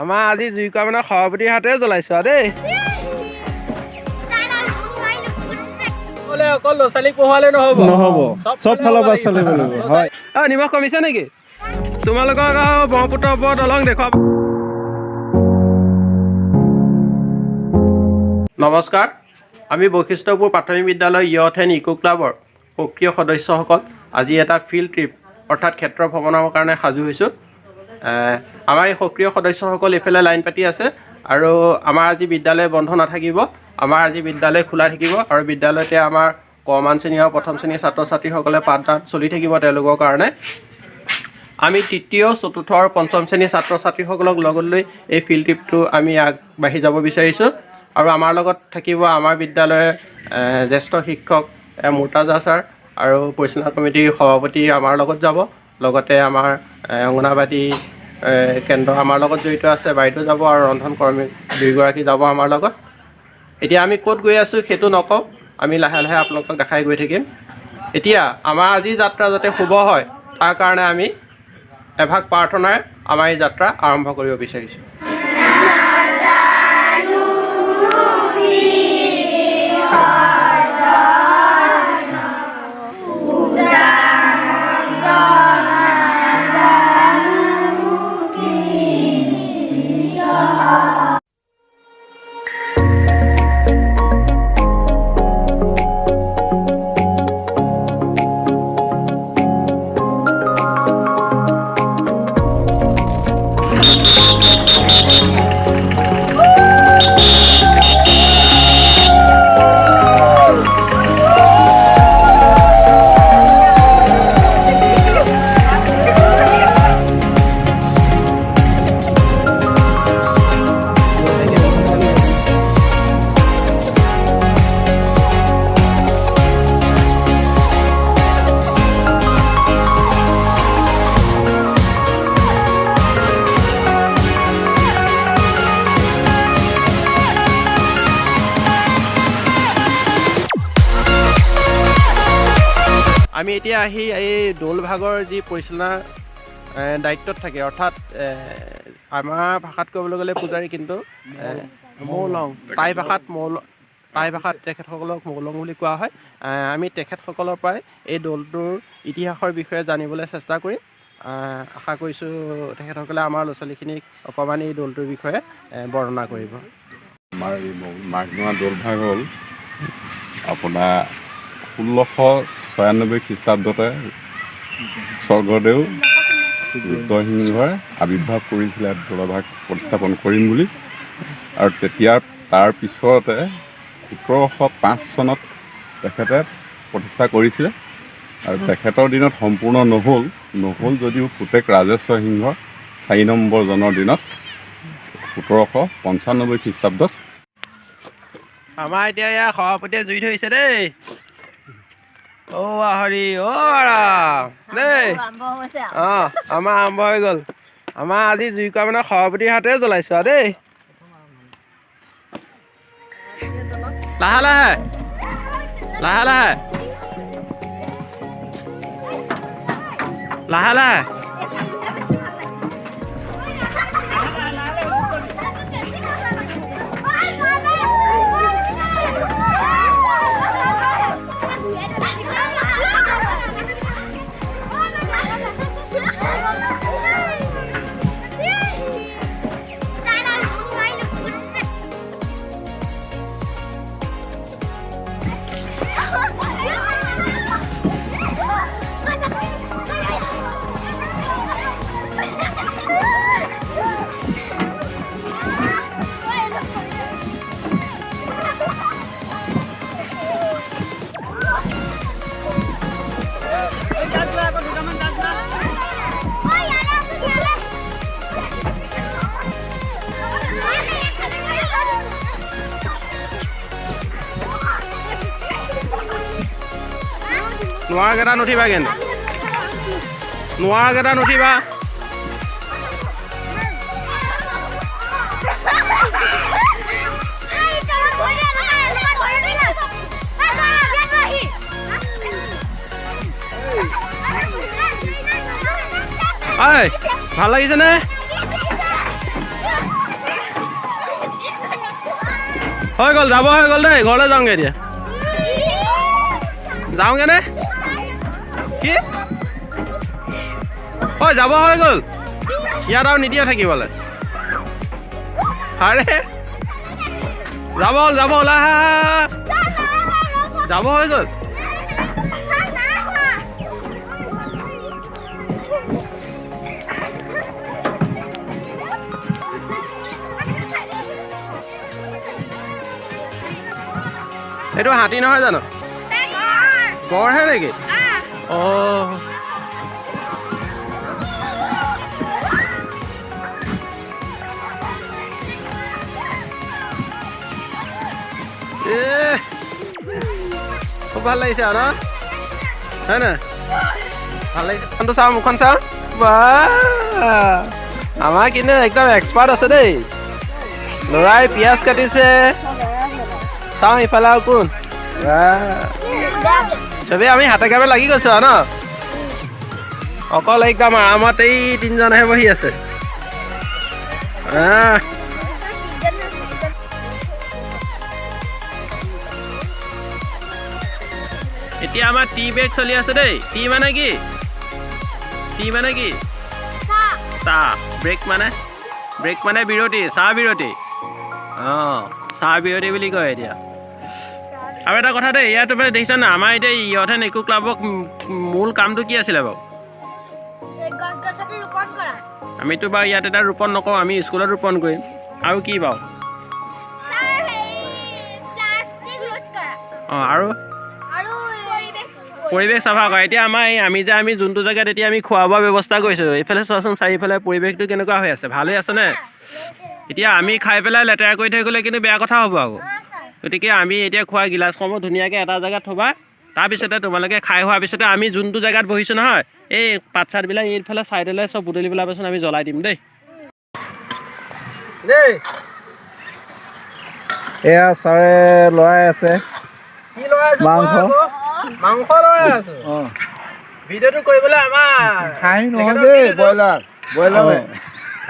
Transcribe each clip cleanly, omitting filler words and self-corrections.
আমাৰ আজি জুইকুৰা মানে সভাপতিৰ হাতেৰে জ্বলাইছো আৰু দেই। অকল ল'ৰা ছোৱালীক পঢ়ুৱালে নহ'ব। নহ'ব, চব ফালৰ পৰা চলিব লাগিব, হয়। অ, নিমখ কমিছে নেকি? তোমালোকক আৰু ব্ৰহ্মপুত্ৰৰ ওপৰত দলং দেখুৱাব। নমস্কাৰ, আমি বৈশিষ্ট্যপুৰ প্ৰাথমিক বিদ্যালয় ইয়থ এণ্ড ইকো ক্লাবৰ সক্ৰিয় সদস্যসকল আজি এটা ফিল্ড ট্ৰিপ অৰ্থাৎ ক্ষেত্ৰ ভ্ৰমণৰ কাৰণে সাজু হৈছোঁ। আমাৰ এই সক্ৰিয় সদস্যসকল এইফালে লাইন পাতি আছে আৰু আমাৰ আজি বিদ্যালয় বন্ধ নাথাকিব। আমাৰ আজি বিদ্যালয় খোলা থাকিব আৰু বিদ্যালয়তে আমাৰ ক মান শ্ৰেণী আৰু প্ৰথম শ্ৰেণীৰ ছাত্ৰ ছাত্ৰীসকলে পাঠদান চলি থাকিব। তেওঁলোকৰ কাৰণে আমি তৃতীয়, চতুৰ্থ আৰু পঞ্চম শ্ৰেণীৰ ছাত্ৰ ছাত্ৰীসকলক লগত লৈ এই ফিল্ড ট্ৰিপটো আমি আগবাঢ়ি যাব বিচাৰিছোঁ আৰু আমাৰ লগত থাকিব আমাৰ বিদ্যালয়ৰ জ্যেষ্ঠ শিক্ষক মুৰ্তাজা ছাৰ আৰু পৰিচালনা কমিটিৰ সভাপতি আমাৰ লগত যাব। লগতে আমাৰ অংগনাবাদী কেন্দ্ৰ আমাৰ লগত জড়িত আছে, বাইদেউ যাব আৰু ৰন্ধন কৰ্মী দুয়োগৰাকী যাব আমাৰ লগত। এতিয়া আমি ক'ত গৈ আছোঁ সেইটো নকওঁ, আমি লাহে লাহে আপোনালোকক দেখাই গৈ থাকিম। এতিয়া আমাৰ আজিৰ যাত্ৰা যাতে শুভ হয়, তাৰ কাৰণে আমি এভাগ প্ৰাৰ্থনাৰে আমাৰ এই যাত্ৰা আৰম্ভ কৰিব বিচাৰিছোঁ। আমি এতিয়া আহি এই দৌলভাগৰ যি পৰিচালনা দায়িত্বত থাকে, অৰ্থাৎ আমাৰ ভাষাত ক'বলৈ গ'লে পূজাৰী, কিন্তু মৌলং, টাই ভাষাত তেখেতসকলক মৌলং বুলি কোৱা হয়। আমি তেখেতসকলৰ পৰাই এই দৌলটোৰ ইতিহাসৰ বিষয়ে জানিবলৈ চেষ্টা কৰিম। আশা কৰিছোঁ তেখেতসকলে আমাৰ ল'ৰা ছোৱালীখিনিক অকণমান এই দৌলটোৰ বিষয়ে বৰ্ণনা কৰিব। আমাৰ এই মাঘনোৱা দৌলভাগ হ'ল আপোনাৰ 1696 খ্ৰীষ্টাব্দতে স্বৰ্গদেউ ৰুদ্ৰসিংহই আৱিৰ্ভাৱ কৰিছিলে দৌলভাগ প্ৰতিস্থাপন কৰিম বুলি আৰু তেতিয়া তাৰ পিছতে 1705 চনত তেখেতে প্ৰতিষ্ঠা কৰিছিলে আৰু তেখেতৰ দিনত সম্পূৰ্ণ নহ'ল। নহ'ল যদিও পুতেক ৰাজেশ্বৰ সিংহ 4 নম্বৰ জনৰ দিনত 1795 খ্ৰীষ্টাব্দত আমাৰ এতিয়া ইয়াৰ সভাপতিয়ে জুই ধৰিছে দেই। অ' হৰি, অ' ৰাম দেই। অঁ, আমাৰ আৰম্ভ হৈ গ'ল। আমাৰ আজি জুইকুৰা মানে সভাপতিৰ হাতেৰে জ্বলাইছোঁ আৰু দেই। লাহে লাহে, লাহে লাহে, লাহে লাহে। নোৱাৰাকেইটা নুঠিবা কিন্তু, নোৱাৰাকেইটা নুঠিবা। ঐ, ভাল লাগিছেনে? হৈ গ'ল, যাব হৈ গ'ল দেই, ঘৰলৈ যাওঁগৈ এতিয়া। যাওঁগৈ নে কি? ঐ যাব হৈ গ'ল, ইয়াত আৰু নিদিয়ে থাকিবলৈ। আৰে যাব হ'ল, যাব হ'ল, যাব হৈ গ'ল। এইটো হাতী নহয় জানো? গড়হে নেকি? অঁ, খুব ভাল লাগিছে আৰু ন? হয় নাই? ভাল লাগিছে। মুখখনটো চাওঁ, মুখখন চাওঁ। বাহ, আমাৰ কিন্তু একদম এক্সপাৰ্ট আছে দেই। ল'ৰাই পিঁয়াজ কাটিছে। চাওঁ ইফালে আৰু কোন। চবেই আমি হাতে কামে লাগি গৈছো আৰু ন? অকল একদম আৰামত এই তিনিজনহে বহি আছে। এতিয়া আমাৰ টি ব্ৰেক চলি আছে দেই। টি মানে কি? টি মানে কি? চাহ। ব্ৰেক মানে? ব্ৰেক মানে বিৰতি, চাহ বিৰতি। অঁ, চাহ বিৰতি বুলি কয় এতিয়া। আৰু এটা কথা দেই, ইয়াত মানে দেখিছা নাই, আমাৰ এতিয়া ইয়থ এণ্ড ইকো ক্লাবৰ মূল কামটো কি আছিলে বাৰু? আমিতো বাৰু ইয়াত এটা ৰোপণ নকৰোঁ, আমি স্কুলত ৰোপণ কৰিম। আৰু কি বাৰু? অঁ, আৰু পৰিৱেশ চাফা কৰা। এতিয়া আমাৰ এই আমি যে আমি যোনটো জেগাত এতিয়া আমি খোৱা বোৱা ব্যৱস্থা কৰিছোঁ, এইফালে চোৱাচোন চাৰিওফালে পৰিৱেশটো কেনেকুৱা হৈ আছে, ভালেই আছেনে? এতিয়া আমি খাই পেলাই লেতেৰা কৰি থৈ গ'লে কিন্তু বেয়া কথা হ'ব আকৌ। গতিকে আমি এতিয়া খোৱা গিলাচসমূহ ধুনীয়াকৈ এটা জেগাত থ'বা। তাৰপিছতে তোমালোকে খাই হোৱাৰ পিছতে আমি যোনটো জেগাত বহিছোঁ নহয়, এই পাত চাতবিলাক এইফালে ছাইডলৈ চব বুটলি পেলাবাচোন, আমি জ্বলাই দিম দেই। দেই এয়া ছাৰে লৰাই আছে। কি লৰাই আছো? মাংস। মাংস লৰাই আছো। ভিডিঅ'টো কৰিবলৈ আমাৰ খাহী নহয় দেই, ব্ৰইলাৰ। ব্ৰইলাৰ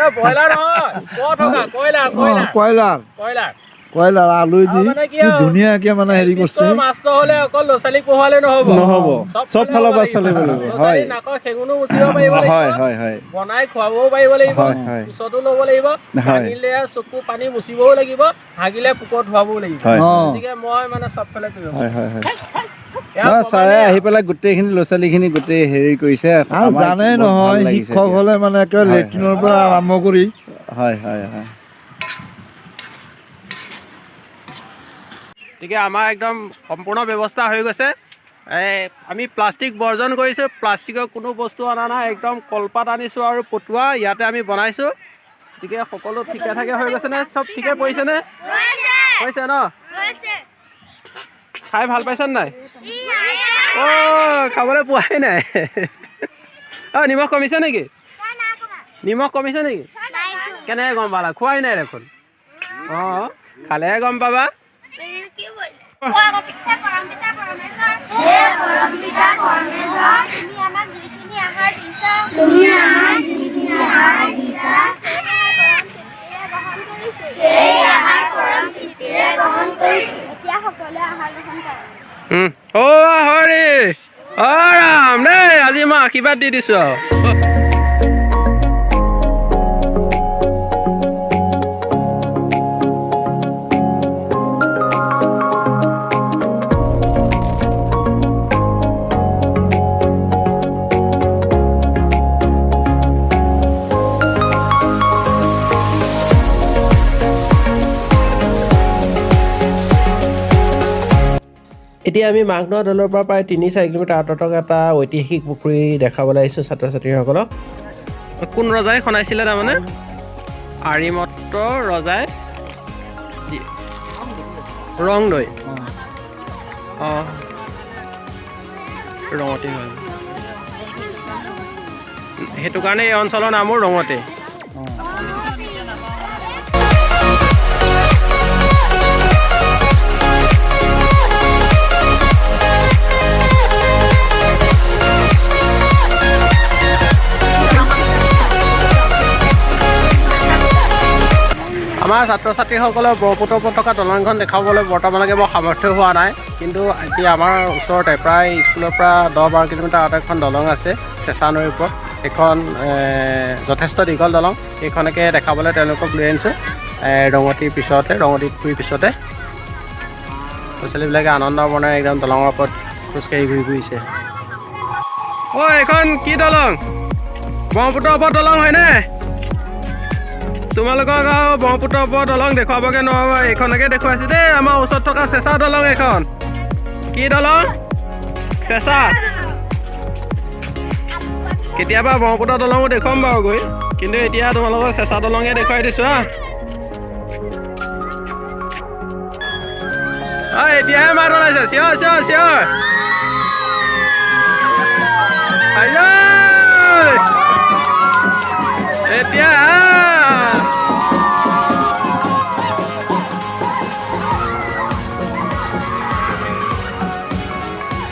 এই ব্ৰইলাৰ নহয়, ক থকা কয়লাৰ, কয়লাৰ, কয়লাৰ, কয়লাৰ, কয়লাৰ আলু দি আৰু মানে কি আৰু, ধুনীয়াকে মানে হেৰি কৰিছে। মাষ্টৰ হ'লে অকল ল'ৰা ছোৱালীক পঢ়ুৱালে নহ'ব, নহ'ব, চব ফালৰ পৰা চলিব লাগিব। হয়, নাকৰ শেগুনো মুচিব পাৰিব লাগিব, হয় হয় হয়, বনাই খুৱাবও পাৰিব লাগিব, হয় হয়, ওচৰতো ল'ব লাগিব, হয়, পানীলে চকু পানী মুচিবও লাগিব, হাগিলে পোকত ধুৱাবও লাগিব। হয়, গতিকে মই মানে চবফালে কৰিব। হয় হয় হয়। নহয়, ছাৰে আহি পেলাই গোটেইখিনি ল'ৰা ছোৱালীখিনি গোটেই হেৰি কৰিছে। আৰু জানে নহয়, শিক্ষক হ'লে মানে একেবাৰে লেট্ৰিনৰ পৰা আৰম্ভ কৰি। হয় হয় হয়। গতিকে আমাৰ একদম সম্পূৰ্ণ ব্যৱস্থা হৈ গৈছে। এই আমি প্লাষ্টিক বৰ্জন কৰিছোঁ, প্লাষ্টিকৰ কোনো বস্তু অনা নাই, একদম কলপাত আনিছোঁ আৰু পটুৱা ইয়াতে আমি বনাইছোঁ। গতিকে সকলো ঠিকে ঠাকে হৈ গৈছেনে? চব ঠিকে পৰিছেনে? হৈছে ন? খাই ভাল পাইছেনে নাই? অ' খাবলৈ পোৱাই নাই। অ' নিমখ কমিছে নেকি? নিমখ কমিছে নেকি? কেনেকৈ গম পালা? খোৱাই নাই দেখোন। অঁ, খালেহে গম পাবা। অ' হৰি, অ' ৰাম দেই, আজি মই আশীৰ্বাদ দি দিছোঁ আৰু। এতিয়া আমি মাঘনোৱা দলৰ পৰা প্ৰায় 3-4 কিলোমিটাৰ আঁতৰত থকা এটা ঐতিহাসিক পুখুৰী দেখাবলৈ আহিছোঁ ছাত্ৰ ছাত্ৰীসকলক। কোন ৰজাই খনাইছিলে তাৰমানে? আৰিমত্ত ৰজাই, ৰংদৈ। অঁ, ৰঙতি হয়। সেইটো কাৰণে এই অঞ্চলৰ নামো ৰঙতি। আমাৰ ছাত্ৰ ছাত্ৰীসকলৰ ব্ৰহ্মপুত্ৰৰ ওপৰত থকা দলংখন দেখাবলৈ বৰ্তমানলৈকে মই সামৰ্থ্য হোৱা নাই। কিন্তু আজি আমাৰ ওচৰতে প্ৰায় স্কুলৰ পৰা 10-12 কিলোমিটাৰ আঁতৰত এখন দলং আছে চেঁচা নৈৰ ওপৰত। সেইখন যথেষ্ট দীঘল দলং। সেইখনকে দেখাবলৈ তেওঁলোকক লৈ আনিছোঁ। ৰঙতিৰ পিছতে, ৰঙতি পুখুৰীৰ পিছতে ল'ৰা ছোৱালীবিলাকে আনন্দ মনে একদম দলঙৰ ওপৰত খোজকাঢ়ি ঘূৰি ফুৰিছে। অ', এইখন কি দলং? ব্ৰহ্মপুত্ৰৰ ওপৰত দলং হয়নে? তোমালোকক আৰু ব্ৰহ্মপুত্ৰৰ ওপৰত দলং দেখুৱাবগৈ নোৱাৰোঁ, এইখনকে দেখুৱাইছোঁ দেই। আমাৰ ওচৰত থকা চেঁচা দলং এইখন। কি দলং? চেঁচা। কেতিয়াবা ব্ৰহ্মপুত্ৰ দলঙো দেখুৱাম বাৰু গৈ, কিন্তু এতিয়া তোমালোকৰ চেঁচা দলঙে দেখুৱাই দিছোঁ। হা অ, এতিয়াহে মাত ওলাইছে। চিঞৰ, চিঞৰ, চিঞৰ।